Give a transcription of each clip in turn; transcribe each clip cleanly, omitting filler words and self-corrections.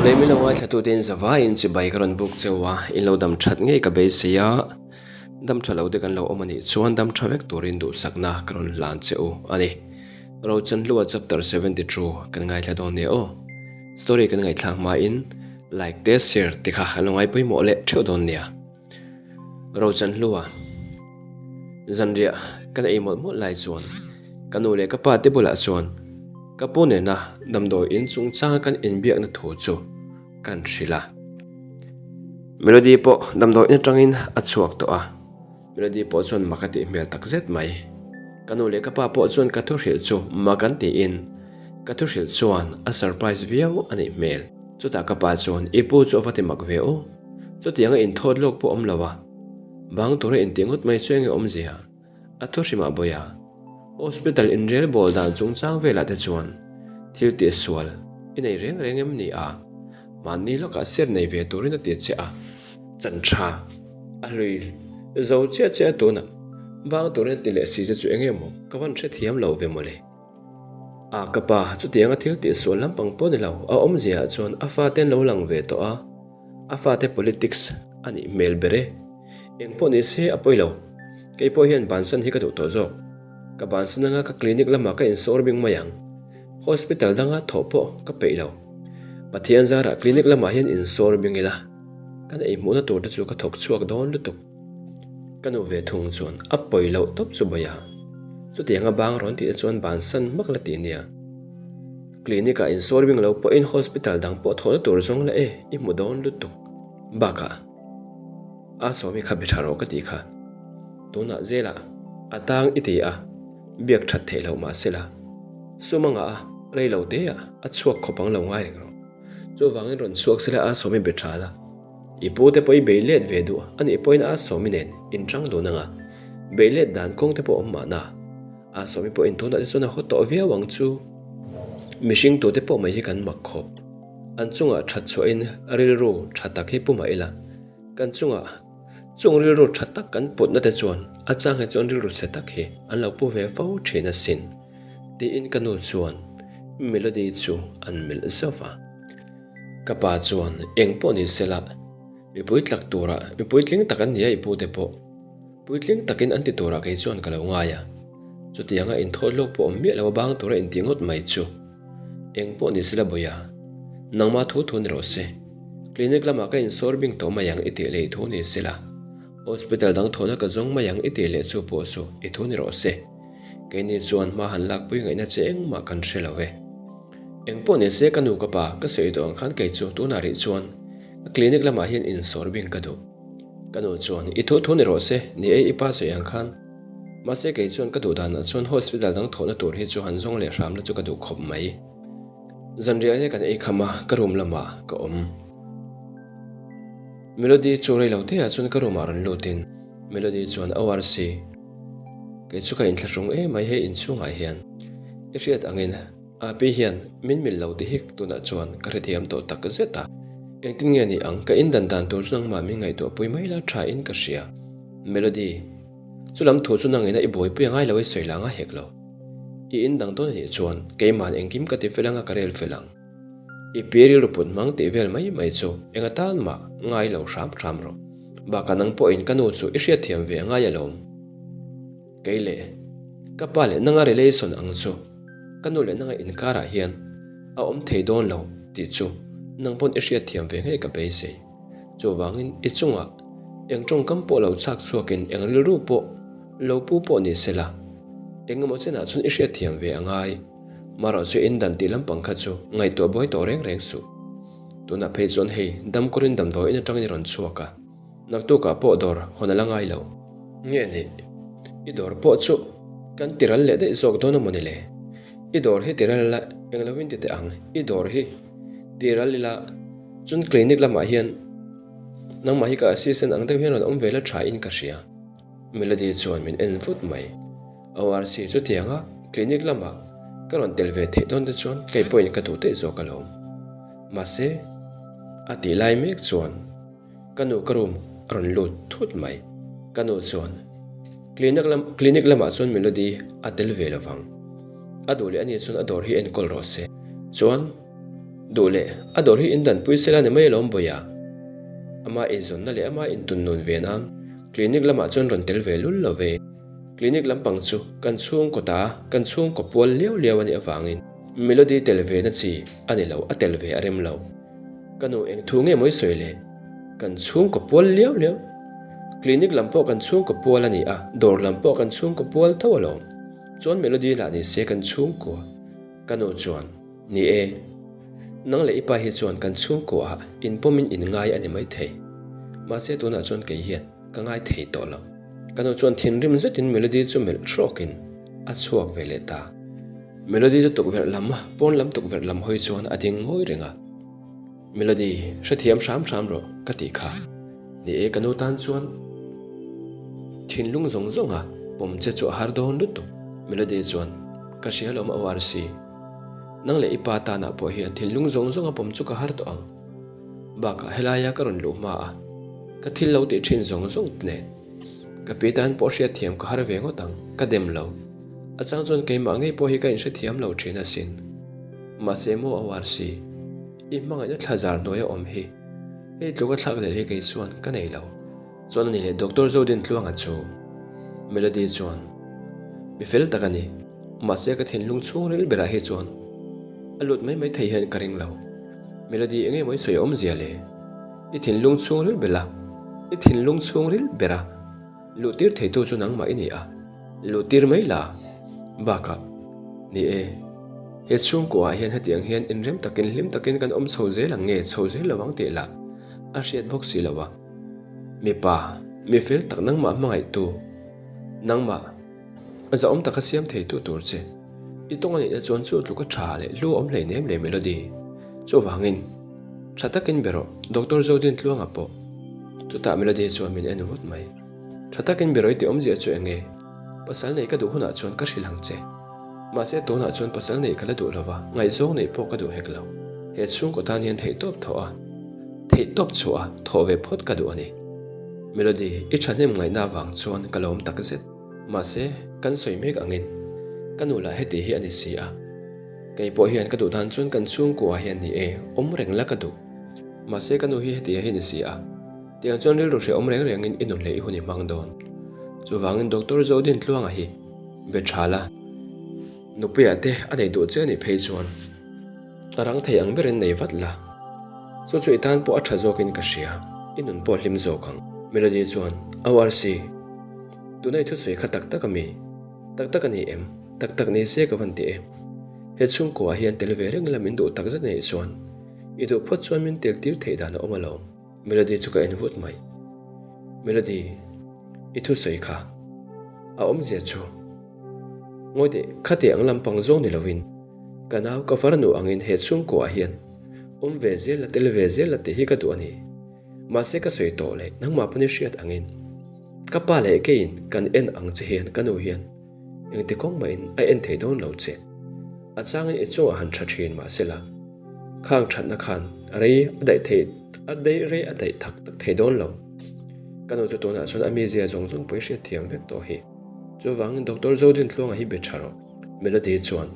Awle min lo ngaithla tute in zavaiin chibai ka rawn buk cheu a, in lo dam that ngei ka beisei a, dam tha lo te kan lo awm a nih chuan dam tha vek turin duhsakna ka rawn hlan che u a ni. Rochanhlua chapter 72 kan ngaithla dawn nia aw. Story kan ngaihthlak hmain like te share te kha an lo ngai pawimawh leh theuh dawn nia. Rochanhlua zanriah kan ei mawlh mawlh lai chuan ka nu leh ka pa te bulah chuan ka pu nena damdawi in chungchanga kan inbiakna thu chu kan hrilh a. Melody pawh damdawi in atangin a chhuak tawh a. Melody pawh chuan mak a tih hmel tak zet mai. Ka nu leh ka pa pawh chuan ka thu hrilh chu mak an tiin ka thu hrilh chuan a surprise viau a nih hmel. Chutah ka pa chuan i pu chu a va ti mak ve aw. Chutianga inthawt lawk pawh awm lo a, bang tura intih ngawt mai chu enge awmzia? A thu hrimah bawi a, hospital inrel bawl dan chungchang velah te chuan thil tih sual i nei reng reng em ni a? Mahni lawkah ser nei ve turin a ti che a, chan tha a hlui zo chiah chiah a tunah bang turin a ti leh si che chu enge maw ka van hrethiam lo ve mawle. A ka pa chutianga thil tih sual lampang pawh ni lo, a awmzia ah chuan a fate an lo lang ve tawh a. A fate politics a nih hmel ber e. Eng pawh ni se a pawi lo. Kei pawh hian bansan hi ka duh tawh zawk. Ka bansan anga ka clinic lamah ka insawr bing mai ang. Hospital danga thawh pawh ka peih lo. Pathian zarah clinic lamah hian insawr bing ila. Kan ei hmuhna tur te chu ka thawk chhuak dawn lutuk. Ka nu ve thung chuan a pawi loh tawp chu bawi a. Chutianga bang rawn tih te chuan bansan hmak la ti nia. Clinic ah insawr bing lo pawhin hospital dang pawh thawhna tur zawng la e, i hmu dawn lutuk. Bakah, a sawmi kha be tha rawh ka tih kha. Tunah zelah a tang i ti a, biak that theih loh mahse la. Sum a ngah a, rei lo te ah a chhuak khawp ang lo ngai reng rawh. Chuvangin rawn chhuak sela a sawmi be tha la. I pu te pawh i bei let ve duh a nih pawhin a sawmi nen in chang dun anga, bei let dan kawng te pawh awm mahna. A sawmi pawhin tunah te chuan a haw tawh viau ang chu. Mihring tute pawh mai hi kan mak khawp. An chungah that chhuahin rilru tha tak hi pu mah ila, kan chungah chung rilru tha tak kan putna te chuan a chang hi chuan rilru chhe tak hi an lo pu ve fo thin asin, tiin ka nu chuan Melody chu an melh zauh va. Ka pa chuan eng pawh ni sela, mipui tlak tura mipui tling tak an ni a i pute pawh. Puitling takin an ti turah kei chuan ka lo ngai a, chutianga inthawt lawk pawh awm miah lo a bang tura inti ngawt mai chu. Eng pawh ni sela Bawia, nangmah thu thu ni rawh se. Clinic lamah ka insawr bing tawh mai ang i tih leh i thu ni sela, hospital dang thawhna ka zawng mai ang i tih leh chu pawh chu i thu ni rawh se. Keini chuan hma han lakpui ngaihna che engmah kan hre lo e. Eng pawh ni se ka nu ka pa ka sawi duh ang khan kei chu tunah rih chuan ka clinic lamah hian insawr bing ka duh. Ka nu chuan, I thu thu ni rawh se, ni e i pa sawi ang khan. Mahse kei chuan ka duh danah chuan hospital dang thawhna tur hi chu han zawng leh hramna chu ka duh khawp mai. Zanriah hi kan ei kham a, ka room lamah ka awm. Melody chu rei lo te ah chuan ka room ah rawn lut in Melody chuan ORC, kei chu ka inthlahrung em mai hei inchhungah hian. I hriat angin. Api hian min mil lo ti hik tunah chuan ka hrethiam tawh tak zet a. Engtin nge ni ang, ka indan dan tur chu nangmah min ngaihtuah pui mai la tha in ka hria. Melody, Chu lam thu chu nangin a i buaipui a ngai lo i sawi la nga hek lo. I indang dawn anih chuan keima'n engkim ka ti fel anga ka rel fel ang. I pi rilru put hmang tih vel mai mai chu eng atan mah ngai lo hram hram rawh. Bakah nang pawhin ka nu chu i hriatthiam ve a ngai alawm. Kei leh ka pa leh nanga relation ang chu ka nu leh nanga inkarah hian a awm thei dawn lo tih chu nang pawn i hriatthiam ve ngei ka beisei. Chuvangin i chungah eng tawngkam pawh lo chhak chhuakin eng rilru pawh lo pu pawh ni sela eng emaw chenah chuan i hriatthiam ve a ngai. Marawh chu indan tih lampang kha chu ngaihtuah buai tawh reng reng suh. Tunah phei chuan hei damkawrin damdawiin atangin i rawn chhuak a. Naktukah pawh dawr hawn a la ngai lo. Nge ni, i dawr pawh chu kan tiral leh daih zawk dawn a maw ni le? I dawr hi tiral ila eng lovin ti teh ang, i dawr hi tiral ila chun clinic lamah hian nangmah hi ka assistant ang deuh hian rawn awm ve la tha in ka hria. Melody chuan min en vut mai. ORC chutianga clinic lamah ka rawn tel ve theih dawn te chuan kei pawhin ka duh daih zawk alawm. Mahse, a tih lai mek chuan. Ka nu ka room a rawn lut thut mai. Ka nu chuan clinic lam clinic lamah chuan Melody a tel ve lovang. A duh leh a nih chuan a dawr hi enkawl rawh se. Chuan. Duh leh a dawr hi in danpui sela ni mai alawm Bawia. Ama eizawnna leh ama intun nun ve nan clinic lamah chuan rawn tel ve lul lo ve. Clinic lampang chu kan chhungkaw ta, kan chhungkaw pual liau liau a nih avangin Melody tel ve na chi a ni lo, a tel ve a rem lo. Ka nu eng thu nge mawi sawi le? Kan chhungkaw pual liau liau. Clinic lam pawh kan chhungkaw pual a ni a, dawr lam pawh kan chhungkaw pual tho alawm. Chuan Melody lah ni se kan chhungkua. Ka nu chuan, Ni e, nang leh i pa hi chuan kan chhungkuaah inpawmin in ngai a ni maithei. Mahse tunah chuan kei hian ka ngai thei tawh lo. Ka nu chuan thinrim zetin Melody chu melh hrawkin a chhuak ve leh ta. Melody chu tukverh lam, pawn lam tukverh lam hawi chuan a ding ngawi reng a. Melody, hrethiam hram hram rawh ka tih kha. Ni e, ka nu tan chuan thinlung zawng zawnga pawm che chu a har dawn lutuk. Melody chuan, Ka hria lo maw ORC? Nang leh i pa tanah pawh hian thinlung zawng zawnga pawm chu ka har tawh ang. Bakah helaia ka rawn luh hma a, ka thil lo tih thin zawng zawng nen ka pi tan pawh hriatthiam ka har ve ngawt ang, ka dem lo. A chang chuan keimah ngei pawh hi ka inhrethiam lo thin asin. Mahse maw ORC, i hmangaihna thla zar hnuaia awm hi hei tluka thlak leh hi kei chuan ka nei lo. Chuan a ni leh Doctor Zodin Tluanga chu Melody chuan mi fel tak a ni. Mahse ka thinlung chhungril berah hi chuan a lut mai mai thei hian ka ring lo. Melody eng emaw i sawi awmzia le? I thinlung chhungril bela i thinlung chhungril bera luhtir theitu chu nangmah i ni a, luhtir mai la. Bakah, ni e, he chhungkuaah hian hetiang hian inrem takin hlim takin kan awm chho zel ang nge chho zel lo ang tih lah a hriat bawk si lo a. Mipa, mi fel tak nangmah hmangaihtu, nangmah. A zahawm taka siam theitu tur che. I tawng a nihna chuan chu tluk a tha leh hlu awm hleinem le Melody. Chuvangin, tha takin be rawh, Doctor Zodin Tluanga pawh. Chutah Melody chuan min en vut mai. Tha takin be rawh i tih awmzia chu eng nge? Pasal neih ka duh hunah chuan ka hrilh ang che. Mahse tunah chuan pasal neih ka la duh lova, ngaihzawng neih pawh ka duh hek lo. He chhungkaw tan hian theihtawp thawh a, theihtawp chhuah a, thawh ve phawt ka duh a ni. Melody, i thahnem ngaihna avang chuan ka lawm takzet. Mahse, kan sawi mek angin ka nu lah heti hi a ni si a. Kei pawh hian ka duh dan chuan kan chhungkua hian ni e, awm reng la ka duh. Mahse ka nu hi heti hi ni si a. Tiang chuan rilru hrehawm reng rengin i nun leh i hun i hmang dawn. Chuvangin Doctor Zodin Tluanga hi be tha la. Nupuia te a nei duh che a nih phei chuan a rang thei ang berin nei vat la. Chu chu i tan pawh a tha zawkin ka hria, i nun pawh hlim zawk ang. Melody chuan, ORC. Tuna i thusawi kha tak tak a mi? Tak tak a ni em? Tak tak ni se ka van ti em? He chhungkuaah hian tel ve reng la min duh tak zet anih chuan i duh phawt chuan min tel tir theih dan a awm alawm. Melody chu ka en vut mai. Melody, i thusawi kha a awmzia chu ngawi teh khati ang lampang zawng ni lovin ka nau ka farnu angin he chhungkuaah hian awm ve zel la tel ve zel la tih hi ka duh a ni. Mahse ka sawi tawh leh nangmah pawn i hriat angin ka pa leh keiin kan en ang che hian ka nu hian engti kawng mahin a en thei dawn lo che. A changin i chungah han tha thin mahse la khang thatna khan rei a daih thei a daih rei a daih thak tak thei dawn lo. Ka nu chu tunah chuan a mizia zawng zawng pawh i hriat thiam vek tawh hi. Chuvangin Doctor Zodintluanga hi be tha rawh. Melody chuan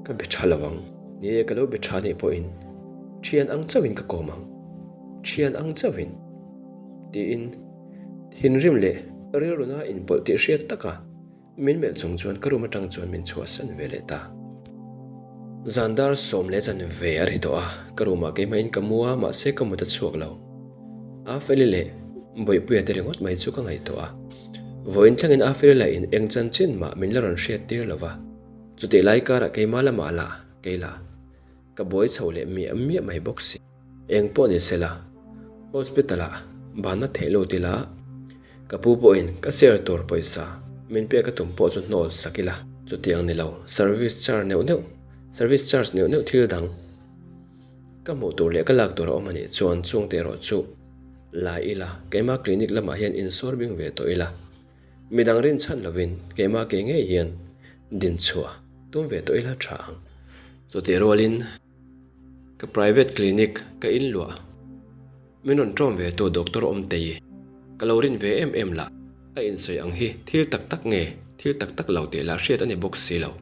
ka be tha lo ang. Ni e ka lo be tha nih pawhin thian ang chauhin ka kawm ang. Thian ang chauhin tiin thinrim leh rilruna inpawlh tih hriat taka min melh chung chuan ka room atang chuan min chhuahsan ve leh ta. Zan dar sawm leh chan ve a ri tawh a, ka room ah keimahin ka mu a mahse ka mut a chhuak lo. Afeli leh Bawihpuia te ringawt mai chu ka ngaihtuah a, vawiin thlengin Afeli lah in eng chanchin mah min la rawn hriat tir lo va, chutih lai karah keimah lamah lah kei lah ka buai chho leh miah miah mai bawk si. Eng pawh ni sela, hospital ah banna theih lut ila, ka pu pawhin ka share tur pawisa min pek a tum pawh chu hnawl sak ila. Chutiang ni lo, service charge neuh neuh, service charge neuh neuh thil dang ka hmuh tur leh ka lak tur a awm a nih chuan chungte erawh chu la ila, keimah clinic lamah hian insawr bing ve tawh ila, midang rinchhan lovin keimah ke ngei hian dinchhuah tum ve tawh ila tha ang. Chutih rualin. Ka private clinic ka in luah. Min rawn ṭawm ve tu doctor Awmtei ka lo rin ve em em lah. A insawi ang hi thil tak tak nge thil tak tak lo tih lah hriat a ni bawk si lo.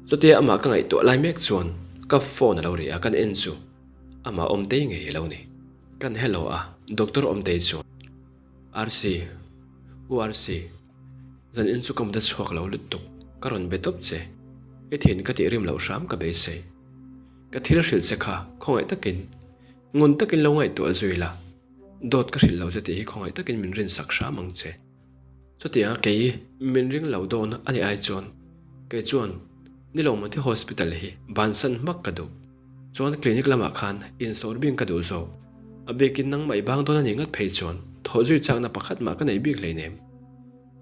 Chutia amah ka ngaihtuah lai mek chuan ka phone a lo ri a, kan en chu. Amah Awmtei ngei a lo ni. Kan hello a, Doctor Awmtei chuan, RC, U RC, zan in chu ka mut a chhuak lo lutuk, ka rawn be tawp che. I thin ka tih rim loh hram ka beisei. Ka thil hrilh che kha khawngaih takin, ngun takin lo ngaihtuah zui la, dawt ka hrilh lo che tih hi khawngaih takin min rinsak hram ang che. Chutianga kei min ring lo dawn a nih ai chuan kei chuan Nilawmawti Hospital hi bansan hmak ka duh. Chuan clinic lamah khan insawr bing ka duh zawk. A bikin nangmah i bang dawn a nih ngat phei chuan thawh zui chakna pakhat mah ka nei bik hleinem.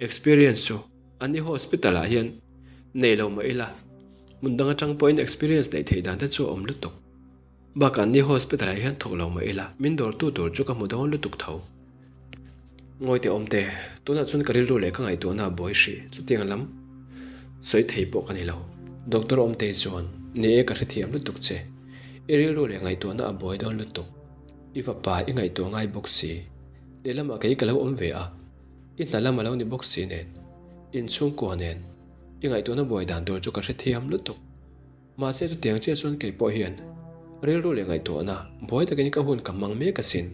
Experience chu an ni hospital ah hian nei lo mah ila hmun dang atang pawhin experience neih theih dan te chu a awm lutuk. Bakah ni hospital ah hian thawk lo mah ila min dawrtu tur chu ka hmu dawn lutuk tho. Ngawite awmte, tunah chuan ka rilru leh ka ngaihtuahna a buai hrih, chutiang lam sawi thei pawh ka ni lo. Doctor Awmtei chuan, Ni e ka hrethiam lutuk che, i rilru leh ngaihtuahna a buai dawn lutuk, i fapa i ngaihtuah ngai bawk si, lehlamah kei ka lo awm ve a, i hna lam a lo ni bawk si nen, inchhungkua nen i ngaihtuahna buai dan tur chu ka hrethiam lutuk. Mahse chutiang chiah chuan kei pawh hian rilru leh ngaihtuahna buai takin ka hun ka hmang mek asin.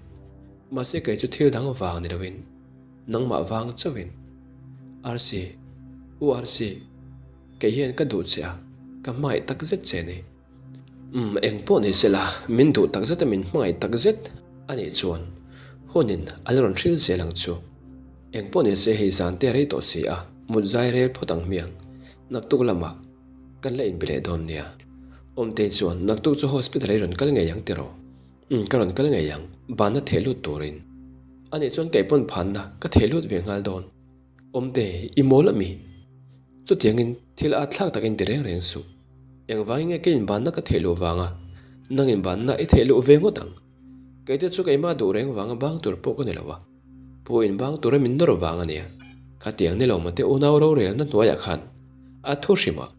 Mahse kei chu thil dang vang ni loin nangmah vang chauhin RC, U RC, kei hian ka duh che a, ka hmangaih tak zet che ni. Umm, eng pawh ni sela, min duh tak zet a min hmangaih tak zet a nih chuan hunin a la rawn hril zel ang chu. Eng pawh ni se hei zan te a rei tawh si a, mut zai rel phawt ang hmiang. Naktuk lamah Kan la inbe leh dawn nia. Awmtei chuan, Naktuk chu hospital i rawn kal ngei ang tiraw? Umm, ka rawn kal ngei ang, banna theh lut turin. Anih chuan kei pawn phanna ka theh lut ve nghal dawn. Awmte, i mawl a mi? Chutiangin thil at thlak takin ti reng reng suh. Engvangin nge keiin banna ka theh luh vanga nangin banna i theh luh ve ngawt ang? Keite chu keimah duh reng vanga bang tur pawh ka ni lo a. Pu inbang tura min nawr vang a nia. Khatiang ni lo mate unau rorelna hnuaiah khan a thu hrimah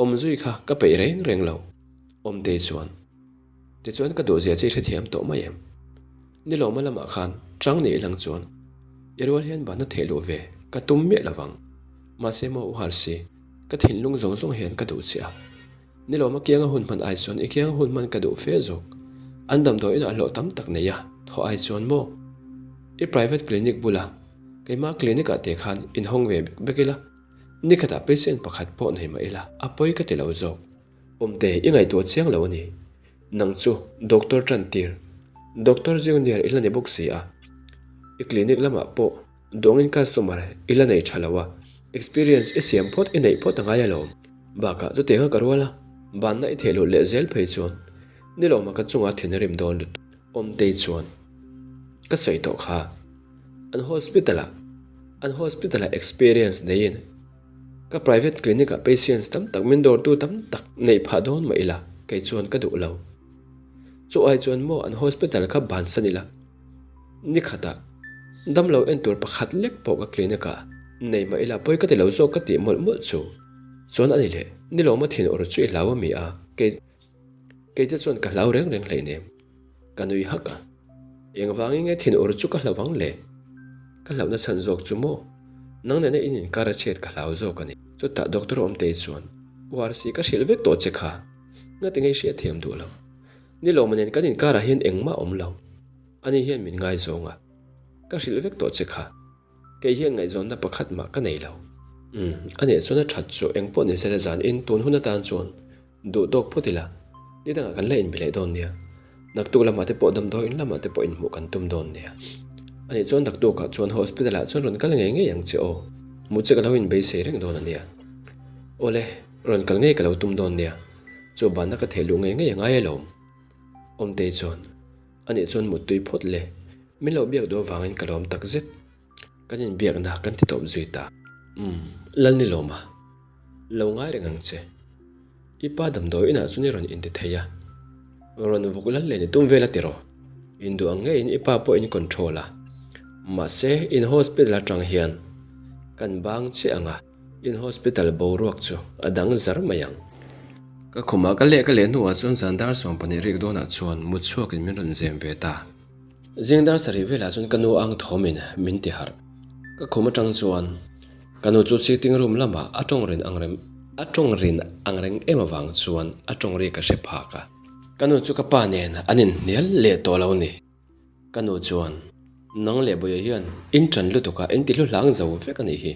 awm zui kha ka peih reng reng lo. Awmtei chuan, Tichuan ka duhzia chi hrethiam tawh mai em? Ni lo ma lamah khan chang nih lang chuan i rual hian banna theh luh ve ka tum miah lo vang. Mahse maw u Harsi, ka thinlung zawng zawng hian ka duh che a. Ni lo ma kianga hun hman ai chuan i kianga hun hman ka duh fe zawk. An damdawi inah hlawh tam tak nei a, thaw ai chuan maw? I private clinic bula keimah clinic ah te khan inhawng ve bek bek ila, nikhatah patient pakhat pawh nei mah ila a pawi ka ti lo zawk. Awmte i ngaihtuah chiang lo a ni. Nang chu doctor tan tir, doctor junior i la ni bawk si a. I clinic lamah pawh Dawngin customer i la nei tha lo a, experience i siam phawt i neih phawt a ngai alawm. Bakah chutianga ka rual a, banna i theh luh leh zel phei chuan nilawma ka chunga thin a rim dawn lutuk. Awmtei chuan ka sawi tawh kha, an hospital ah an hospital ah experience neiin ka private clinic ah patients tam tak min dawrtu tam tak neih phah dawn mah ila kei chuan ka duh lo. Chu ai chuan maw an hospital kha bansan ila. Ni khatah damlo en tur pakhat lek pawh ka clinic ah nei mah ila pawi ka ti lo zawk ka tih mawlh mawlh chu chuan a ni leh ni lo ma thin awr chu i hlau a mi a kei kei te chuan ka hlau reng reng hleinem ka nui hak a engvangin nge thin awr chu ka hlau ang le ka hlauhna chhan zawk chu maw nang nena in inkar a chhiat ka hlau zawk a ni chutah doctor Awmtei chuan URC ka hrilh vek tawh che kha ngati ngei hriatthiam duh lo. Ni lo manen kan inkarah hian engmah awm lo. Ani hian min ngaizawng a. Ka hrilh vek tawh che kha. Kei hian ngaihzawnna pakhat mah ka nei lo. Umm, a nih chuan a that chu eng pawh ni sela zan in tun hun atan chuan duh tawk phawt ila, ni dangah kan la inbe leh dawn nia. Naktuk lamah te pawh damdawi in lamah te pawh inhmuh kan tum dawn nia. A nih chuan naktukah chuan hospital ah chuan rawn kal ngei ngei ang che aw. Hmuh che ka lo inbeisei reng dawn a nia. Awle, rawn kal ngei ka lo tum dawn nia. Chu banna ka theh luh ngei ngei a ngai alawm. Awmtei chuan, Anih chuan muttui phawt le, min lo biak duh avangin ka lawm tak zet. Kan inbiakna kan ti tawp zui ta. Umm, Lalnilawma, lo ngai reng ang che. I pa damdawi inah chuan i rawn inti thei a, rawn vuk lal leh ni tum vel a ti rawh. Induh ang ngeiin i pa pawh in control a, mahse in hospital atang hian kan bang chiah ang a. In hospital boruak chu a dang zar mai ang. Ka khumah ka leh ka leh hnuah chuan zan dar 12 rik dawnah chuan mut chhuakin min rawn zem ve ta. Zing dar sarih velah chuan ka nu ang thawmin min ti harh. Ka khum atang chuan ka nu chu sitting room lamah a tawng rin ang rem a tawng rin ang reng em avang chuan a tawng ri ka hre phak a. Ka nu chu ka pa nen an inhnial leh tawh lo ni. Ka nu chuan, Nang leh Bawia hian in ṭan lutuk a, in ti hluhlang zo vek a nih hi.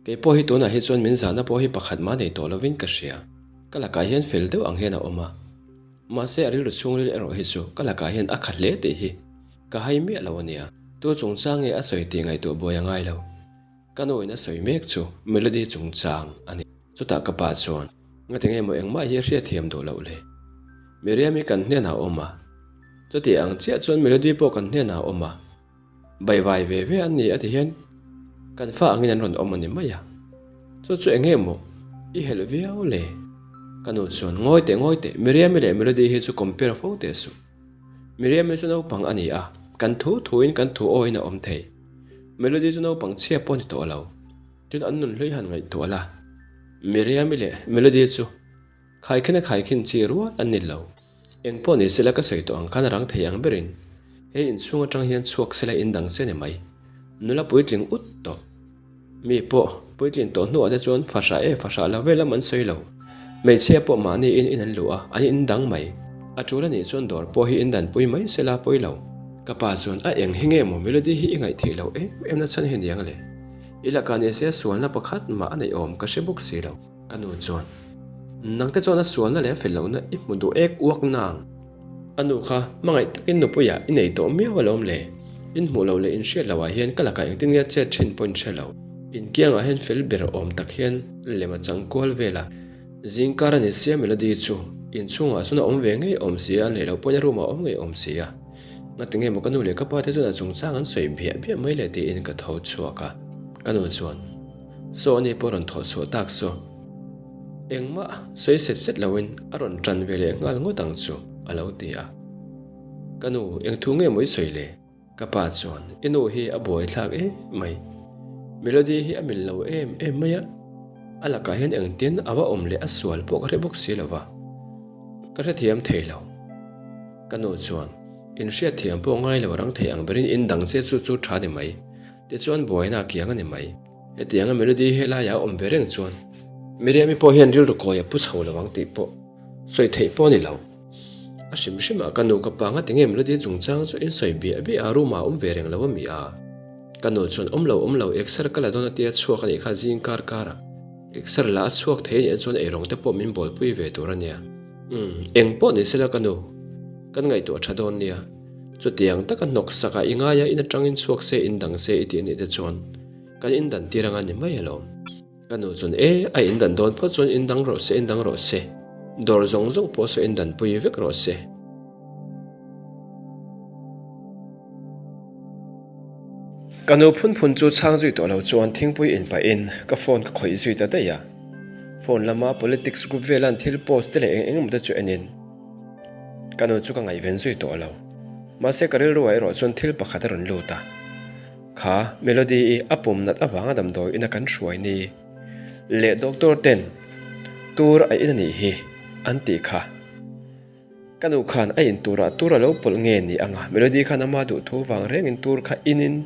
Kei pawh hi tunah hi chuan min zahna pawh hi pakhat mah nei tawh lovin ka hria. Ka lakah hian fel deuh ang hian a awm a. Mahse a rilru chhungril erawh hi chu ka lakah hian a kha hle tih hi ka hai miah lo a nia. Tu chungchang nge a sawi tih ngaihtuah buai a ngai lo. Ka nu in a sawi mek chu Melody chungchang a ni. Chutah ka pa chuan, Ngati nge maw engmah hi a hriatthiam duh loh le? Miriam hi kan hnenah a awm a. Chuti ang chiah chuan Melody pawh kan hnenah a awm a. Baihvai ve ve an ni a ti hian kan fa angin an rawn awm a ni mai a. Chu chu eng nge maw i helh viau le? Ka nu chuan, Ngawi teh ngawi teh, Miriam-i leh Melody hi chu compare fo teh suh. Miriam-i chu naupang a ni a, kan thu thuin kan thu awiin a awm thei. Melody chu naupang chhia pawh a ni tawh lo. Tin an nun hlui han ngaihtuah la, Miriam-i leh Melody chu khaikhin a khaikhin chi rual an ni lo. Eng pawh ni sela ka sawi tawh ang khan a rang thei ang berin he inchhung atang hian chhuak sela in dang se ni mai. Nula puitling ut tawh. Mi pawh puitlin tawh hnuah te chuan fahrah e fahrah lo vel lam an sawi lo. Hmeichhia pawh mahni in in an luh a, an in dang mai. A tul a nih chuan dawr pawh hi in danpui mai sela pawi lo. Ka pa chuan a eng hi nge maw Melody hi i ngaih theih loh em em na chhan hi niang le. I lakah ni se sualna pakhat mah a neih awm ka hre bawk si lo. Ka nu chuan, Nangte chuan a sualna leh a fel lohna i hmu duh ek uak nang. A nu kha, hmangaih takin nupuiah i nei tawh miau alawm le. In hmuh loh leh in hriat lohah hian ka lakah engtin nge chet thin pawh in hre lo. In kiangah hian fel ber awm tak hian lem a chang kual vel a. Zingkar a ni sia Melody chu inchhungah chuan a awm ve ngei awm si a, leh loh pawhin a room ah a awm ngei awm si a. Ngati nge maw ka nu leh ka pa te chuan a chungchang an sawi biah biah mai le tiin ka tho chhuak a. Ka nu chuan, Saw ani pawh rawn thawh chhuah tak saw. Engmah sawi set set loin a rawn tan ve leh nghal ngawt ang chu a lo ti a. Ka nu, eng thu nge maw i sawi le? Ka pa chuan, I nu hi a buai thlak em mai. Melody hi a mil lo em em mai a. A lakah hian engtin a va awm leh a sual pawh ka hre bawk si lo va. Ka hrethiam thei lo. Ka nu chuan, In hriatthiam pawh ngai lo rang thei ang berin in dang che chu chu tha ni mai. Tichuan buaina a kiang a ni mai. Hetianga Melody helaiah a awm ve reng chuan Miriam-i pawh hian rilru kawi a pu chho lo ang tih pawh sawi theih pawh a ni lo. A hrim hrimah ka nu ka pa ngati nge Melody chungchang chu in sawi biah biah a room ah a awm ve reng lo a mi a? Ka nu chuan awm lo awm lo exer ka la dawn a tia chhuak a nih kha zing kar karah exer la a chhuak thei a nih chuan eirawng te pawh min bawlpui ve tur a nia. Umm eng pawh ni sela ka nu kan ngaihtuah tha dawn nia. Chutiang taka hnawk sakah i ngai a in atangin chhuak se in dang se i tih a nih te chuan kan in dan tir anga ni mai alawm. Ka nu chuan e, a in dan dawn phawt chuan in dang rawh se, in dang rawh se. Dawr zawng zawng pawh saw in dan pui vek rawh se. Ka nu phun phun chu chhang zui tawh lo chuan thingpui in pahin ka phone ka khawih zui ta daih a. Phone lama politics group velan thil post te leh eng eng emaw te chu enin ka nu chu ka ngaihven zui tawh lo. Mahse ka rilru ah erawh chuan thil pakhat a rawn lut a. Kha Melody-i a pum nat avanga damdawi ina kan hruai ni leh doctor ten tur a in a nih hi an tih kha. Ka nu khan a in turah tur a lo pawlh nge ni ang a, Melody khan ama duh thu vang rengin tur kha inin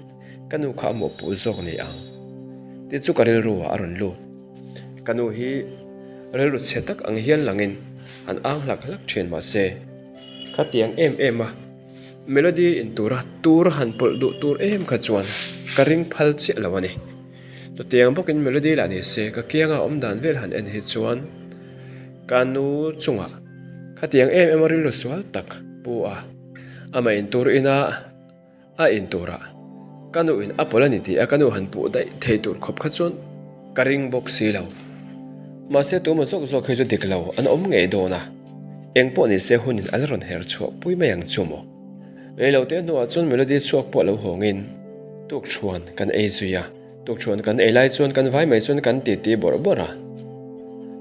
ka nu kha a mawhpuh zawk ni ang tih chu ka rilru ah a rawn lut. Ka nu hi rilru chhe tak ang hian langin an ang hlak hlak thin mahse khatiang em em a Melody in tura tur han pawlh duh tur em kha chuan ka ring phal chiah lo a ni. Chutiang bawkin Melody lah ni se ka kianga awm dan vel han en hi chuan ka nu chungah khatiang em em a rilru sual tak pu a, amah in tur ina a in turah ka nu in a pawlh a ni tih a ka nu han puh daih thei tur khawp kha chuan ka ring bawk si lo. Mahse tuma zawk zawk hi chu dik lo an awm ngei dawn a, eng pawh ni se hunin a la rawn her chhuah pui mai ang chu maw. Reilote hnuah chuan Melody chhuak pawh lo hawngin tukṭhuan kan ei zui a, tukṭhuan kan ei lai chuan kan vai mai chuan kan titi bawrh bawrh a.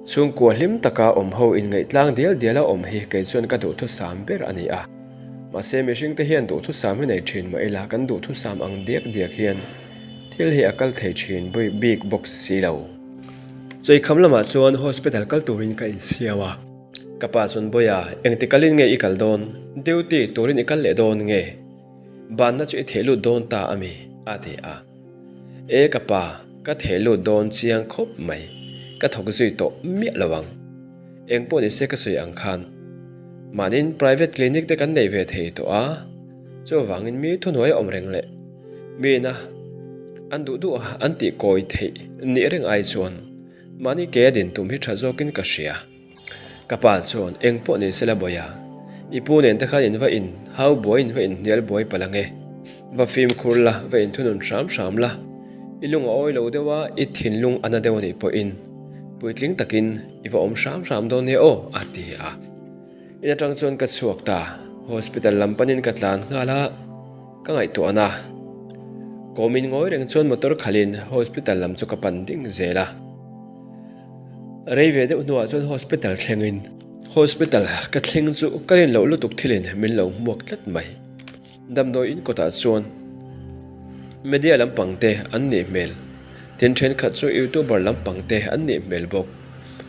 Chhungkua hlim taka awm ho inngaih tlang dial dial a awm hi kei chuan ka duhthusam ber a ni a. Mahse mihringte hian duhthusam hi nei ṭhin mah ila kan duhthusam ang diak diak hian thil hi a kal thei ṭhin bik bawk si lo. Cheikham lamah chuan hospital kal turin ka insiam a. Ka pa chuan Bawia, engti kalin nge i kal dawn? Duty turin i kal leh dawn nge? Banna chu i theh lut dawn ta a mi? a ti a. E ka pa, ka theh lut dawn chiang khawp mai. Ka thawk zui tawh miah lo ang. Engpawh nise ka sawi ang khan. Mahniin private clinic te kan nei ve thei tawh a, chuvangin mi thuhnuai a awm reng leh miina an duh duh a an tih kawi theih nih reng ai chuan mahni ke a din tum hi tha zawkin ka hria. Ka pa chuan eng pawh ni sela bawiha, i pu nen te khan in va in hau buai in va in hnial buai palh ang e. Va fimkhur la, va in thunun hram hram la, i lung a awi lo deuh a, i thinlung a na deuh a nih pawhin puitling takin i va awm hram hram dawn nia aw, a ti a. In atang chuan ka chhuak ta, hospital lam panin ka tlan nghal a, ka ngaihtuahna kawmin ngawi reng chuan motor khalhin hospital lam chu ka pan ding zel a. Rei ve deuh hnuah chuan hospital thlengin hospital ka thleng chu ka rin loh lutuk thilin min lo hmuak tlat mai. Damdawi in kawtah chuan media lampang te an nih hmel, tin thenkhat chu youtuber lampang te an nih hmel bawk.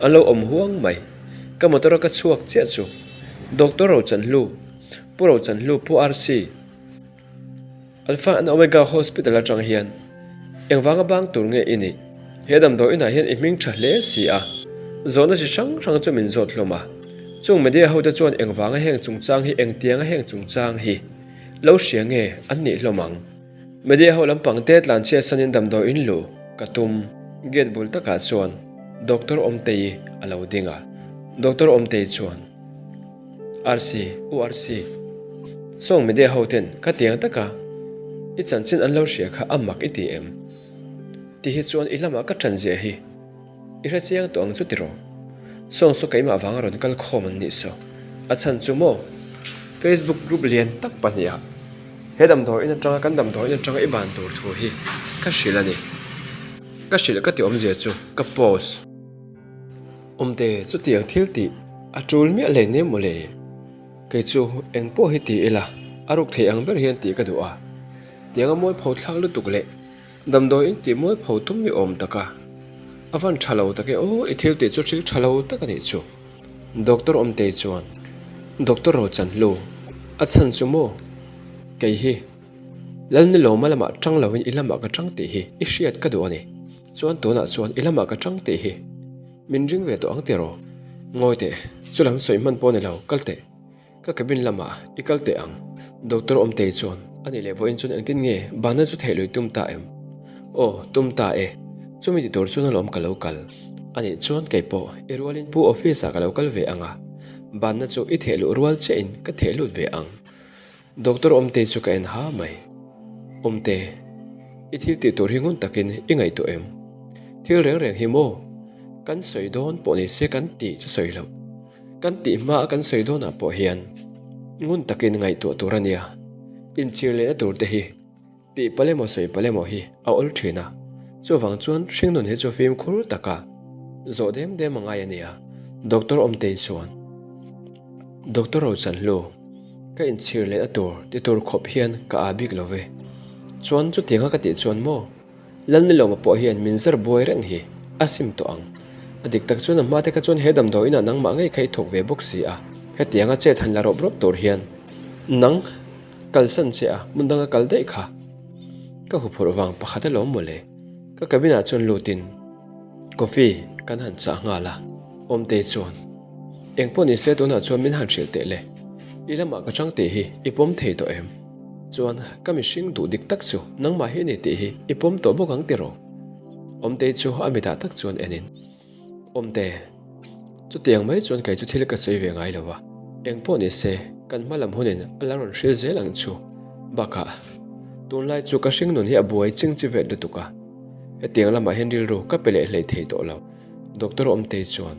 An lo awm huang mai. Ka motor a ka chhuak chiah chu Doctor Rochanhlu, Pu Rochanhlu, Pu RC, Alpha and Omega Hospital atang hian engvanga bang tur nge i nih? He damdawi inah hian i hming tha hle si a, zawhna chi hrang hrang chu min zawt hlawm a. Chung media hote chuan engvanga heng chungchang hi engtianga heng chungchang hi lo hria nge an nih hlawm ang? Media ho lampang te tlanchhiat sanin damdawi in luh ka tum. Gate bul takah chuan Doctor Awmtei a lo ding a, Doctor Awmtei chuan. RC, U RC, Song media ho ten ka tiang taka i chanchin an lo hria kha a mak i ti em? Ti hi chuan i lamah ka ṭan ziah hi i hre chiang tawh ang chu tiraw? Song chu keimah vanga rawn kal khawm an nih saw. A chhan chu maw? Facebook group lian tak pahnihah he damdawi in atanga kan damdawi in atanga i ban tur thu hi ka hrilh a ni. Ka hrilh ka ti awmzia chu ka post. Awmte chutiang thil tih a tul miah hle nia mawle. Kei chu eng pawh hi ti ila a ruk thei ang ber hian tih ka duh a. Tiang a mualpho thlak lutuk leh damdawi in tih mualpho tum ni awm tak a. A van tha lo tak e aw i thil tih chu thil tha lo tak a nih chu. Doctor Awmtei chuan Doctor Rochanhlu a chhan chu maw kei hi Lalnilawma lamah tang lovin i lamah ka tang tih hi i hriat ka duh a ni. Chuan tunah chuan i lamah ka tang tih hi min ring ve tawh ang tiraw? Ngawi teh, chu lam sawi hman pawh ni lo, kal teh. Ka cabin lamah i kal teh ang. Doctor Awmtei chuan a nih leh vawiin chuan engtin nge bana chu theih lui tum ta em? Aw, tum ta e. Chumi ti tur chuan alawm ka lo kal. A nih chuan kei pawh i rualin pu office ah ka lo kal ve ang a, banna chu i theh luh rual chiahin ka theh lut ve ang. Doctor Awmtei chu ka en ha mai. Awmte, i thil tih tur hi ngun takin i ngaihtuah em? Thil reng reng hi maw? Kan sawi dawn pawh ni se kan tih chu sawi loh. Kan tih hma a kan sawi dawnah pawh hian ngun takin ngaihtuah tur a nia. Inchhir lehna tur te hi Tih palh emaw sawi palh emaw hi a awl thin a, chuvang chuan hringnun hi chu fimkhur taka zawh dem dem a ngai a nia. Doctor Awmtei chuan, Doctor Rochanhlu, ka inchhir leh a tur ti tur khawp hian ka aa bik lo ve. Chuan chutianga ka tih chuan maw, Lalnilawma pawh hian min zar buai reng hi a sim tawh ang. A dik tak chuan a hmate kha chuan he damdawi inah nangmah ngei kha i thawk ve bawk si a, hetianga chet han la rawp rawp tur hian nang Kalsan che a, hmun danga kal daih kha. Ka huphurh vang pakhat alawm mawle. Ka cabin ah chuan lutin coffee kan han chah nghal a, Awmtei chuan, Eng pawh nise tunah chuan min han hrilh teh le, i lamah ka chang tih hi i pawm thei tawh em? Chuan ka mihring duh dik tak chu nangmah hi ni tih hi i pawm tawh bawk ang tiraw? Awmtei chu a mitah tak chuan enin. Awmte, chutiang mai chuan kei chu thil ka sawi ve ngai lo a, eng pawh ni se kan hma lam hunin a la rawn hril zel ang chu. Bakah, tunlai chu ka hringnun hi a buai ching chi vet lutuk a, hetiang lamah hian rilru ka pe leh hlei thei tawh lo. Doctor Awmtei chuan,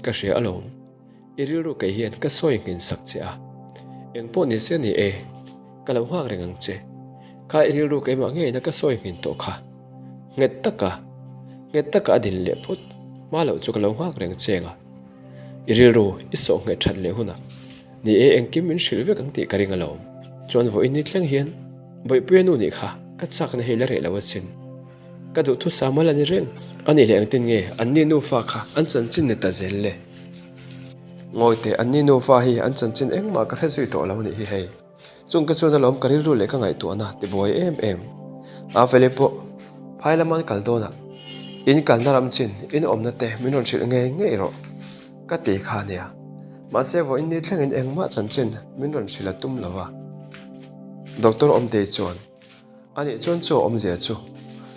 Ka hria alawm. I rilru kei hian ka sawi nghin sak che a, eng pawh ni se ni e, ka lo nghak reng ang che. Kha i rilru keimah ngeina ka sawi nghin tawh kha. Nghet taka, nghet taka a din leh phawt hma loh chu ka lo nghak reng che ang a. I rilru i sawh nghet that leh hunah ni e engkim min hrilh vek ang tih ka ring alawm. Chuan vawiin ni thleng hian Bawihpuia nu nih kha ka chakna hi la reh lo asin. Ka duhthusam a la ni reng. A nih leh engtin nge anni nufa kha an chanchin ni ta zel le? Ngawi teh, anni nufa hi an chanchin engmah ka hre zui tawh lo nih hi hei. Chung ka chuan alawm ka rilru leh ka ngaihtuahna ti buai em em. A feli pawh phai lama an kal dawnah in kalna ram chin in awmna te min rawn hrilh ngei ngei rawh ka ti kha nia. Mahse vawiin ni thlengin engmah chanchin min rawn hrilh a tum lo a. Doctor Awmtei chuan, Anih chuan chu a awmzia chu.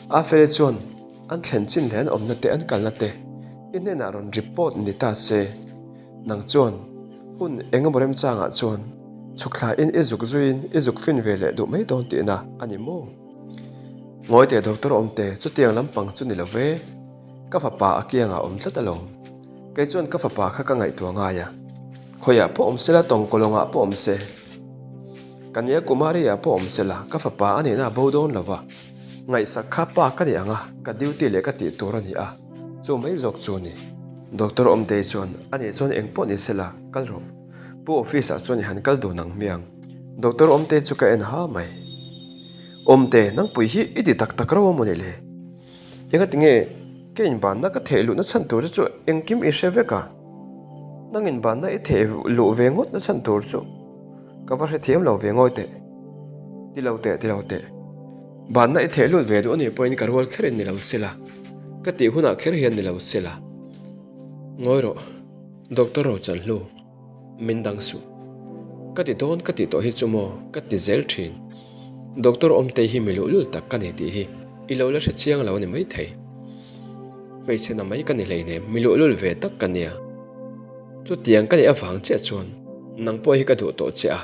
Afeli chuan an thlen chin leh an awmna te an kalna te i hnenah rawn report ni ta se. Nang chuan hun eng emaw remchangah chuan chhuk thlain i zuk zuiin i zuk fin ve leh duh mai dawn tihna a ni maw? Ngawi teh Doctor Awmte, chutiang lampang chu ni lo ve. Ka fapa a kiangah awm tlat alawm. Kei chuan ka fapa kha ka ngaihtuah ngai a. Khawiah pawh awm sela, tawngkawlawngah pawh awm se, Kanya Kumari-ah pawh awm sela, ka fapa a nihna a bo dawn lo va. Ngaihsak kha pa ka ni ang a, ka duty leh ka tih tur a ni a, chu mai zawk chu a ni. Doctor Awmtei chuan, A nih chuan eng pawh ni sela, kal rawh. Pu office-ah chuan i han kal dun ang hmiang. Doctor Awmtei chu ka en ha mai. Awmte, nangpui hi i ti tak tak rauh a maw ni le? Engati nge ka inbanna ka theh luhna chhan tur chu engkim i hre vek a? Nang inbanna i theh luh ve ngawtna chhan tur chu ka va hrethiam lo ve ngawi teh. Ti lo teh, ti lo teh. Banna i theh lut ve duh anih pawhin ka rual kherin ni lo sela, ka tih hunah kher hian ni lo sela. Ngawi rawh, Doctor Rochanhlu. Min dang suh. Ka ti dawn ka tih tawh hi chu maw ka ti zel thin. Doctor Awmtei hi mi luhlul tak ka ni tih hi i lo la hre chiang lo a ni maithei. Hmeichhe na mai ka ni hleinem mi luhlul ve tak ka nia. Chutiang ka nih avang chiah chuan nang pawh hi ka duh tawh che a,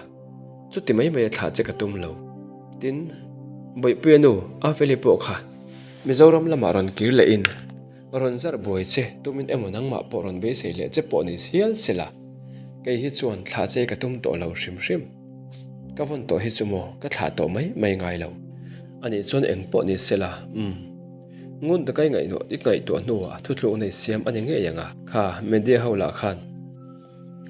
chuti mai mai a thlah che ka tum lo. Tin, Bawihpuia nu Afeli pawh kha Mizoram lamah rawn kir lehin Rawn zarh buai che, tumin emaw nangmah pawh rawn beisei leh che pawh ni hial se la, kei hi chuan thlah che ka tum tawh lo hrim hrim. Ka vawn tawh hi chu maw ka thlah tawh mai mai ngai lo. Anih chuan eng pawh ni se la, umm. Ngun taka i ngaihnuah i ngaihtuah hnuah thuthluk nei siam a ni ngei ang a, kha media ho lah khan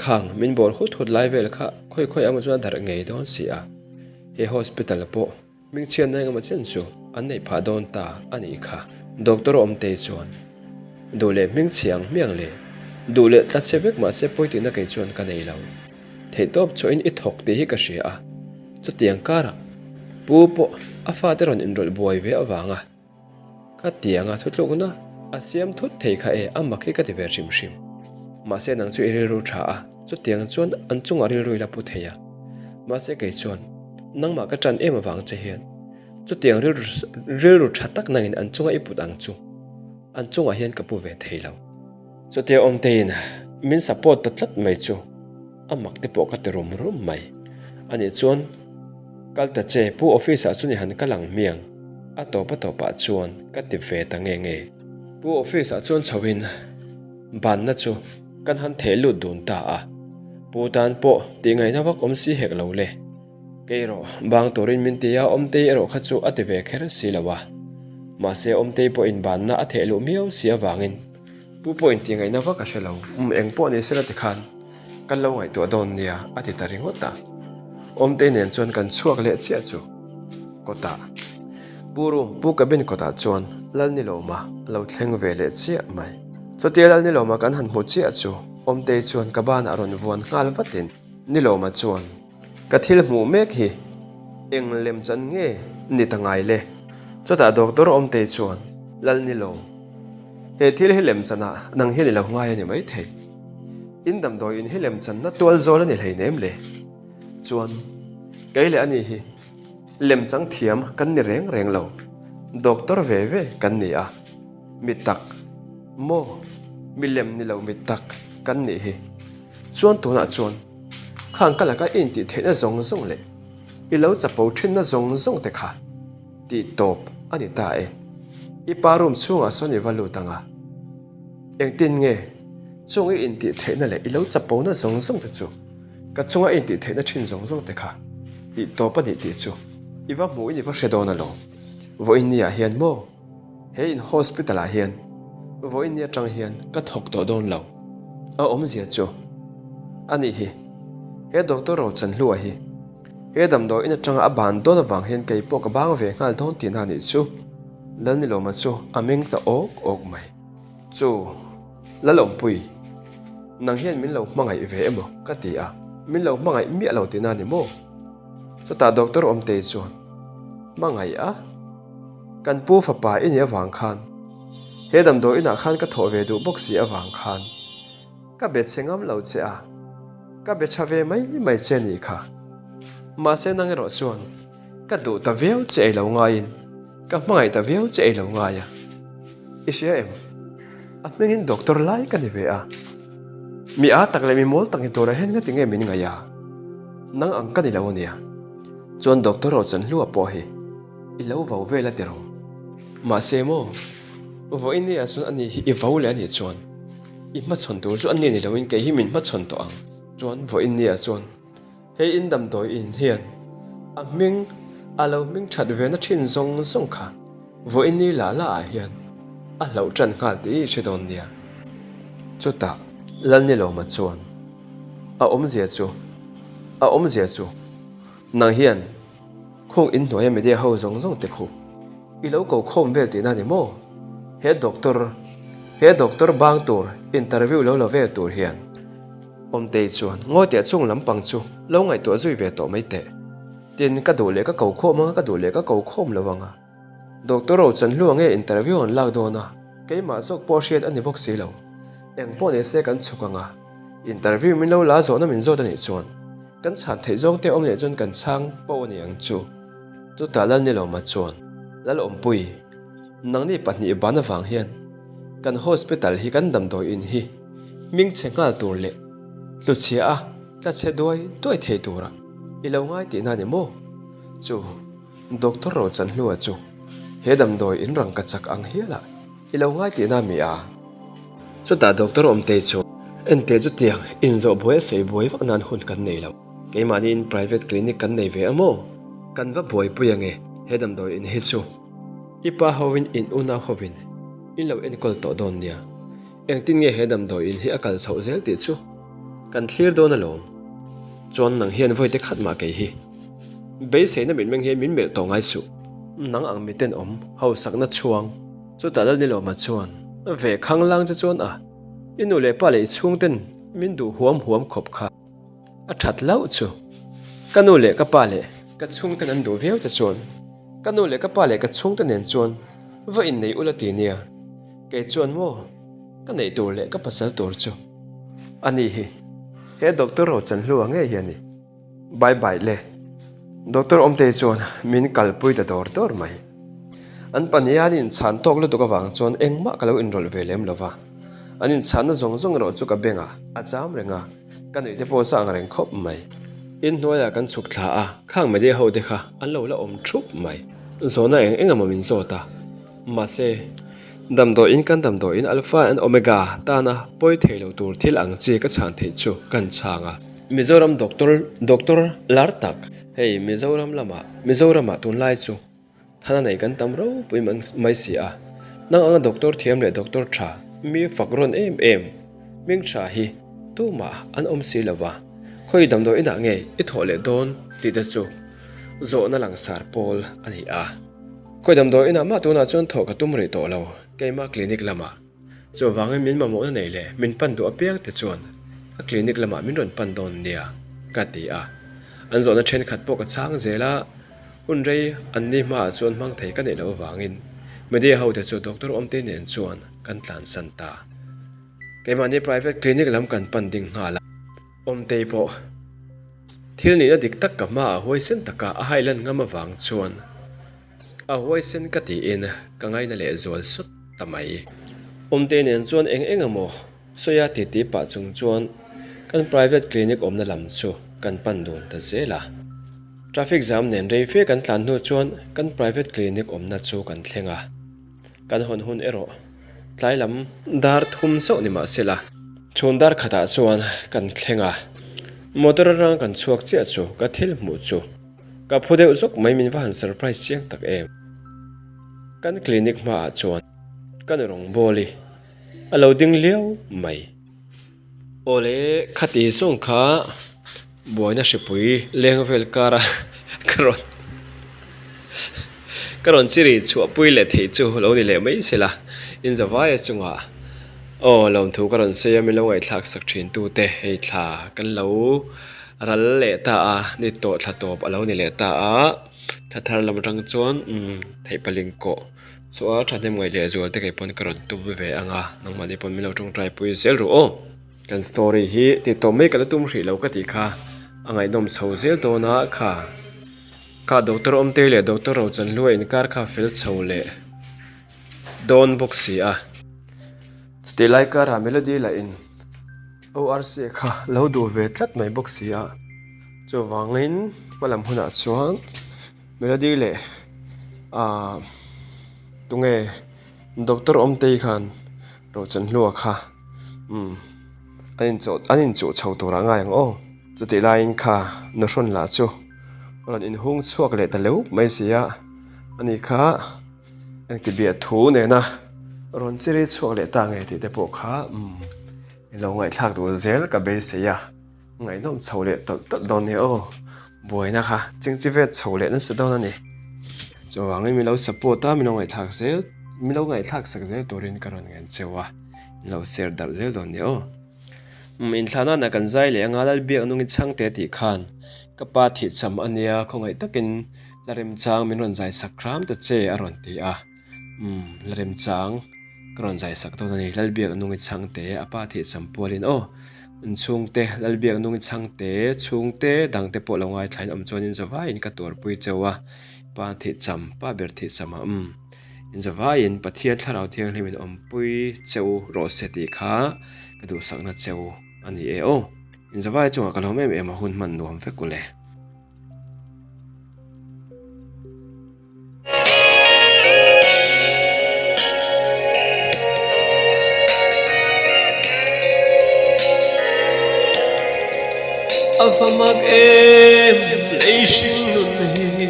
khang min bawr hut hut lai vel kha khawi khawi emaw chuan a darh ngei dawn si a, he hospital pawh Hmingchhiatna engemaw chen chu an neih phah dawn ta a nih kha. Doctor Awmtei chuan, Duh leh hmingchhia ang hmiang le, duh leh tla chhe vek mahse pawitihna kei chuan ka nei lo. Theihtawp chhuahin i thawk tih hi ka hria a, chutiang karah Pu pawh a fate rawn inrawlh buai ve avanga Ka tianga thutlukna a siam thut thei kha e, a mak hi ka ti ve hrim hrim. Mahse nang chu i rilru tha a, chutiang chuan an chungah rilru i la pu thei a. Mahse kei chuan nangmah ka tan em avang che hian chutiang rilru rilru tha tak nangin an chunga i put ang chu an chungah hian ka pu ve thei lo. Chutia awmteiin min support ta tlat mai chu a mak te pawh ka ti rum rum mai. Anih chuan kal ta che pu office ah chuan i han kal ang hmiang a tawp a tawp ah chuan ka ti ve ta nge nge. Pu office ah chuan chho in banna chu kan han theh lut dun ta a, pu tan pawh tih ngaihna vak awm si hek lo le. Kei erawh bang turin min ti a, Awmtei erawh kha chu a ti ve kher si lo a. Mahse Awmtei pawhin banna a theh luh miau si avangin Pu pawhin tih ngaihna vak a hre lo. Um eng pawh ni sela tikhan kan lo ngaihtuah dawn nia a ti ta ringawt a. Awmtei nen chuan kan chhuak leh chiah chu kawtah Pu room Pu cabin kawtah chuan Lalnilawma a lo thleng ve leh chiah mai. Chutia Lalnilawma kan han hmu chiah chu Awmtei chuan ka banah rawn vuan nghal vatin Nilawma chuan Ka thil hmuh mek hi eng lem chan nge ni ta ngai le? Chutah Doctor Awmtei chuan, Lal ni lo. He thil hi lem chanah nang hian i lo ngai a ni maithei. In damdawi in hi lem channa tual zawl a ni hleinem le. Chuan, kei leh ani hi lem chang thiam kan ni reng reng lo. Doctor ve ve kan ni a, mi tak maw? Mi lem ni lo mi tak kan nih hi. Chuan tunah chuan Khang ka laka i intih theihna zawng zawng leh i lo chapo thinna zawng zawng te kha tih tawp a ni ta e. I pa room chhungah sawn i va lut ang a, engtin nge chung i intih theihna leh i lo chapona zawng zawng te chu ka chunga i intih theihna thin zawng zawng te kha tih tawp a ni tih chu i va hmuhin i va hre dawn alawm. Vawiin ni ah hian maw? He in hospital ah hian vawiin ni atang hian ka thawk tawh dawn lo. A awmzia chu a nih hi. He Doctor Rochanhlua hi he damdawi in atanga a ban dawn avang hian kei pawh ka bang ve nghal dawn tihna a nih chu. Lalnilawma chu a meng ta awk awk mai. Chu Lalawmpui, nang hian min lo hmangaih ve emaw ka ti a, min lo hmangaih miah lo tihna a ni maw? Chutah Doctor Awmtei chuan hmangaih a? Kan pu fapa i nih avang khan, he damdawi inah khan ka thawh ve duh bawk si avang khan ka be che ngam lo che a. Ka be tha ve mai mai che nih kha. Mahse nang erawh chuan ka duh ta viau che ei lo ngaiin ka hmangaih ta viau che ei lo ngai a. I hria em? A hmingin doctor lai ka ni ve a. Mi â tak leh mi mawl tak ni turah hian ngati nge min ngaih a? Nang ang ka ni lo ania. Chuan doctor Rochanhlua pawh hi i lo vo vel a ti rawh. Mahse maw, vawiin nia chuan ani hi i vo leh anih chuan i hmachhawn tur chu ani ni loin kei hi min hmachhawn tawh ang. Chuan vawiin nia chuan hei in damdawi in hian a hming a lo hming that ve na thin zawng zawng kha vawiin ni lah lah ah hian a hlauh tan nghal tih i hre dawn nia. Chutah Lalnilawma chuan a awmzia chu a awmzia chu nang hian Khung inhnuaia media ho zawng zawng te khu i lo ko khawm vel tihna ni maw? He doctor, he doctor bang tur interview lo la vel tur hian Awmtei chuan ngawi teh chung lampang chu lo ngaihtuah zui ve tawh mai teh. Tin, ka duh leh ka ko khawm anga ka duh leh ka ko khawm lo anga. Doctor Rochanhlua nge interview an lak dawn a, keimah zawk pawh hriat a ni bawk si lo. Eng pawh ni se kan chhuk anga, interview min lo la zawhna min zawt a nih chuan kan chhan theih zawng te awm leh chuan kan chhang poh a ni ang chu. Chutah Lalnilawma chuan, Lalawmpui, nangni pahnih ban avang hian kan hospital hi kan damdawi in hi hming chhe nghal tur leh tluchhia a tla chhe duai duai thei tura i lo ngai tihna a ni maw? Chu. Doctor Rochanhlua chu he damdawi in rangka chak ang hial a i lo ngai tihna mi a? Chutah Doctor Awmtei chu Enteh chutiang inzawh buai a sawi buai vak nan hun kan nei lo. Keimahniin private clinic kan nei ve a maw? Kan va buaipui ange he damdawi in hi chu. I pa hovin in unau hovin in lo enkawl tawh dawn nia. Engtin nge he damdawi in hi a kal chhoh zel tih chu kan thlir dawn alawm. Chuan nang hian vawi te khat mah kei hi. Beiseina mitmeng hian min melh tawh ngai suh. Nang ang miten awm hausakna chhuang. Chutah Lalnilawma chuan ve khang lang che chuan a, i nu leh pa leh i chhungten min duh huam huam khawp kha a that hlauh chu. Ka nu leh ka pa leh ka chhungten an duh viau che chuan ka nu leh ka pa leh ka chhungte nen chuan va innei ula ti nia. Kei chuan maw ka neih tur leh ka pasal tur chu a ni hi he Doctor Rochanhlua ngei hi a ni. Bye bye le. Doctor Awmtei chuan min kalpui ta dawr dawr mai. An pahniha an inchhan tawk lutuk avang chuan engmah ka lo inrawlh ve lem lo va. An inchhanna zawng zawng erawh chu ka bengah a cham reng a, ka nuih te pawh sa ang reng khawp mai. Inhnuaiah kan chhuk thla a, khang media ho te kha an lo la awm thup mai. Zawhna eng eng emaw min zawt a. Mahse, damdawiin kan damdawiin Alpha and Omega tana pawi thei lo tur thil ang chi ka chhan theih chu kan chhang a. Mizoram doctor doctor lar tak. Hei Mizoram lamah Mizoramah tunlai chu thana nei kan tam ropui mai si a. Nang anga doctor thiam leh doctor tha mi fak rawn em em hming tha hi tumah an awm si lo va. Khawi damdawiinah nge i thawh leh dawn tih te chu zawhna langsar pawl a ni a. Khawi damdawi inah mah tunah chuan thawh ka tum rih tawh lo, keimah clinic lamah. Chuvangin min mamawhna nei leh min pan duh apiang te chuan ka clinic lamah min rawn pan dawn nia, ka ti a. An zawhna thenkhat pawh ka chhang zel a, hun rei an ni hmaah chuan hmang thei ka neih loh avangin media hote chu doctor Awmtei nen chuan kan tlansan ta. Keimahni private clinic lam kan pan ding nghal a. Awmtei pawh thil nihna dik tak ka hmaah huaisen taka a hailan ngam avang chuan a huaisen ka tiin ka ngaina leh zual sawt ta mai. Awmtei nen chuan eng eng emaw sawi a titi pah chung chuan kan private clinic awmna lam chu kan pan dun ta zel a. Traffic jam nen rei fe kan tlan hnu chuan kan private clinic awmna chu kan thleng a. Kan hawn hun erawh tlai lam dar thum chauh ni mah sela. Chhun dar khatah chuan kan thleng a, motor atang kan chhuak chiah chu ka thil hmuh chu ka phu deuh zawk mai min va han surprise chiang tak em. Kan clinic hmaah chuan ka nu rawngbawl i a lo ding liau mai. Awle khati zawng kha buaina hripui leng vel kara ka rawn ka rawn chiri chhuahpui leh theih chu lo ni leh mai se la inzavaia chungah aw lawmthu ka rawn sawi a min lo ngaihthlak sak thin tute hei thla kan lo ral leh ta a ni tawh thla tawp a lo ni leh ta a thla thar lam atang chuan umm theih paling kawh. Chua thahnem ngaih leh zual te kei pawn ka rawn tum ve ang a, nangmahni pawn min lo tawngtai pui zel ru aw. Kan story hi tih tawp mai ka la tum hrih lo ka tih kha a ngaihnawm chho zel dawn a kha. Kha Doctor Awmtei leh Doctor Rochanhlua inkar kha fel chho leh dawn bawk si a. Chutih lai karah Melody lah in ORC kha lo duh ve tlat mai bawk si a. Chuvangin hmalam hunah chuan Melody leh ah tunge Doctor Awmtei khan Rochanhlua kha umm an inchawh an inchuh chho turah ngai ang aw. Chutih laiin kha nuhrawn lah chu rawn inhung chhuak leh ta leuh mai si a, ani kha engti biah thu nena rawn chiri chhuak leh ta nge tih te pawh kha umm i lo ngaihthlak duh zel ka beisei a, ngaihnawm chho leh tawlh tawlh dawn nia aw, buaina kha chingchi vet chho leh nasa dawn a ni. Chuvangin min lo support a, min lo ngaihthlak zel min lo ngaihthlak sak zel turin ka rawn ngen cheu a, in lo share darh zel dawn nia aw. Umm inthlahna kan zai leh anga Lalbiak nungin chhangte tih khan ka pa thihcham a nia khawngaih takin la remchang min rawn zai sak hram ta che a rawn ti a umm la remchang ka rawn zai sak dawn a ni Lalbiak nungin chhangte a pa thihcham pualin aw inchhungte Lalbiak nungin chhangte chhungte dangte pawh lo ngaithlain awm chuanin zavaiin ka tuarpui cheu a pa thihcham pa ber thihcham a umm. Inzavaiin Pathian Thlarau Thianghlim in awmpui che u rawh se tih kha ka duhsakna che u a ni e aw. Inzavai chungah ka lawm em em a hun hman nuam vek u le. A va mak em lei hring nun hi.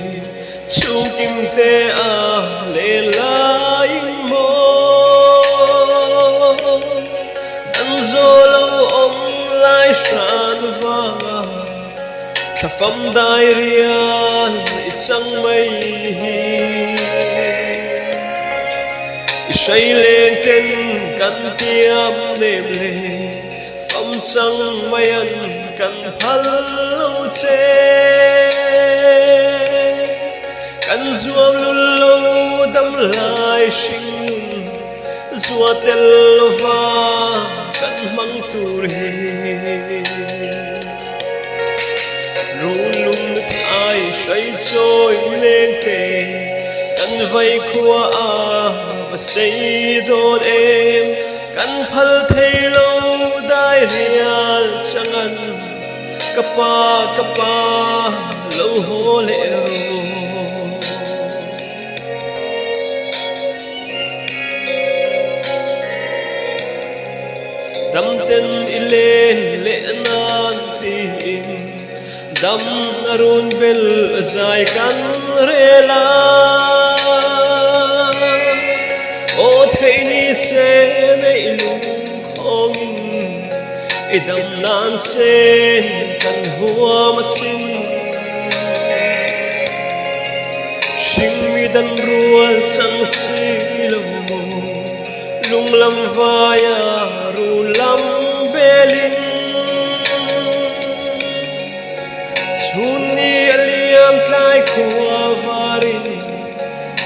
Chhungkim te a len laiin maw Dan zawl lo awm lai hran vanga Thlafam dai rial i chang mai hi I hrei leng ten kan tiam nem le Fam chang mai an kan phal lo che. Kan zuam lul lo dam lai hring nun zua tel lova kan hmang tur hi. Runlum thai hrai chawi leng te kan vai khua a va sei dawn em. Kan phal thei lo dai rial changan ka pa ka pa lo haw leh rawh. Damten i len leh nan tiin dam a run bel zai kan rel a. Aw theih ni se neih lungkhawngin i dam nan se kan huam asin. Hringmi dan rual chang si lo maw lunglam vaia run lam belin. Chhun ni a liam tlai khua varin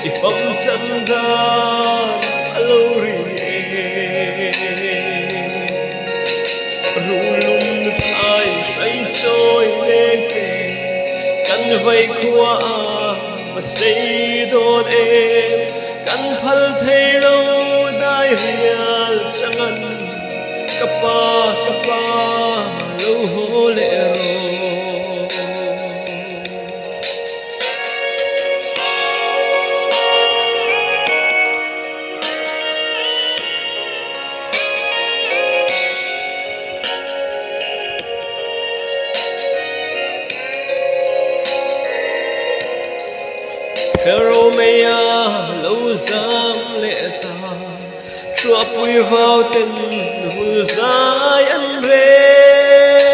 i fam chan dan a lo ri e. Rulum thai hrai chawi leng te kan vai khua a va sei dawn em kan phal thei lo dai rial changan Ka pa, ka pa, lo haw leh rawh. Pharaoh-meia lo zam leh ta. Chhuahpui vau ten vul zai an rel.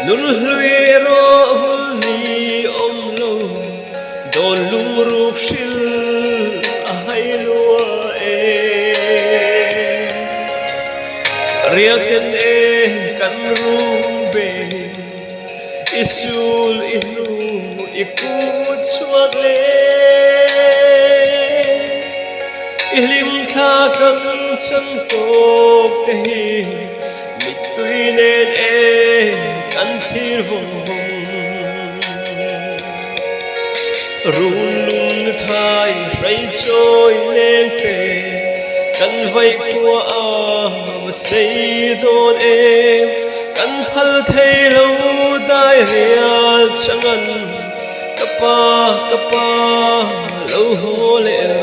Nun hlui erawh vul ni awm lo, dawn lungruk hril a hai lua e. Riak ten e kan rum be, i sul i hnu i kut chhuak le. I hlim thla kan. Chan tawk te hi mittui nen e kan thlir vawng vawng. Runlum thai hrai chawi leng te kan vaih khua a va sei dawn em. Kan phal thei lo dai rial changan ka pa ka pa lo haw leh.